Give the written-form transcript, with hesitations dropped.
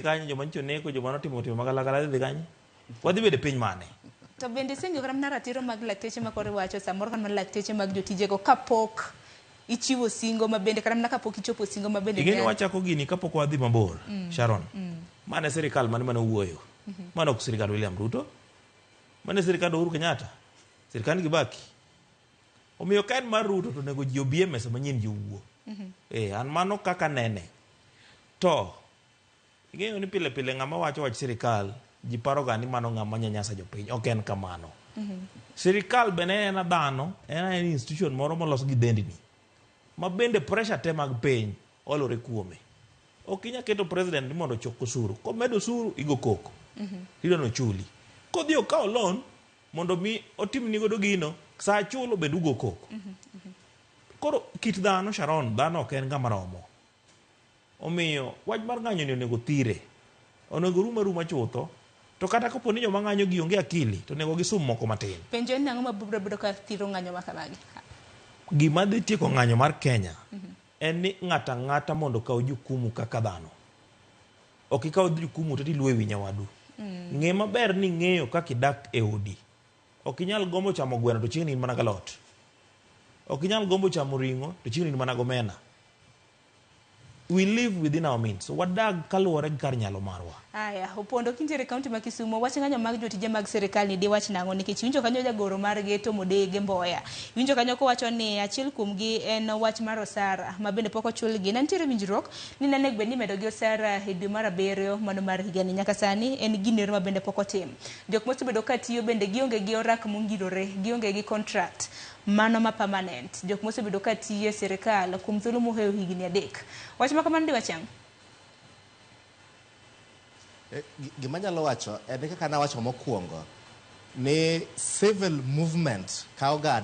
Kanye joma nyicho neko, joma notimo timbe magalagala dhi kanye? Wadhi bedo e piny mane? To bende iseng'iyo kata mana ratiro mag lakteche ma koro iwacho samoro kata mana lakteche mag jotijego kapok ichiwo singo ma bende kata mana kapok ichopo singo ma bende Ing'e ni wachako gini kapok wadhi mabor, Sharon. Mane sirikal mane mane owuoyo? Mano ok sirikand William Ruto. Mane sirikand Uhuru Kenyatta. Sirikand Kibaki. Omiyo ka en mar Ruto to onego ji obi e mesa manyien ji owuo. Eh, an mano kaka nene. To Ing'eyo ni pile pile ng'ama wacho wach sirikal ji paro ga ni mano ng'ama nyanyasa jopiny. Ok en kamano. Sirikal be ne en dhano, en aena institution moro molos gi dendni. Ma bende pressure te mag piny olore kuome. Ok inyal keto president ni mondo ochok osuru. Komedo osuru igo koko. Idwa ni ochuli. Kodhi okawo loan mondo mi otimni godo gino, saa chulo bende ugo koko. Koro kit dhano Sharon, dhano ok en ng'ama romo. Omiyo, wach mar ng'anyoni onego thire. Onego orum aruma chutho. To kata kapo ni joma ng'anyogi onge akili, to onego gisum moko matin. Penjo en ni ang'o ma biro bedo ka thiro ng'anyo ma kamagi? Gima dhi tieko ng'anyo mar Kenya en ni ng'ato ang'ata mondo okaw jukumu kaka dhano. Ok ikaw jukumu to iluwo e wi nyawadu. Ng'e maber ni ing'eyo kaka idak e odi. Ok inyal gombo chamo gweno to chieng'ni in mana galot. Ok inyal gombo chamo ring'o to chieng'ni in mana gomena. We live within our means. So wadag kaluwore gi kar nyalo marwa. Aya, Opondo kintiere e kaunti ma Kisumo, wach ng'anyo mag jotije mag sirikal ni diwach nang'o? Nikech iwinjo kanyo jagoro margi Tom Odege Mboya. Iwinjo kanyo kowacho ni achiel kuomgi en wach mar osara ma bende pok ochulgi. Ne nitiere winjruok ni ne onego bed ni imedogi osara e dwe mar abiriyo mano mar higani. Nyaka sani en ginero ma bende pok otim. Jok mosebedo ka tiyo bende gionge gi orak mongirore, gionge gi contract. Mano ma permanent. Jok mosebedo ka tiyo e sirkal kuom thuolo mohewo higni adek. Wach ma kamano diwach ang'o? Gima anyalo wacho en ni kaka nawacho mokwongo ni civil movement kawo ga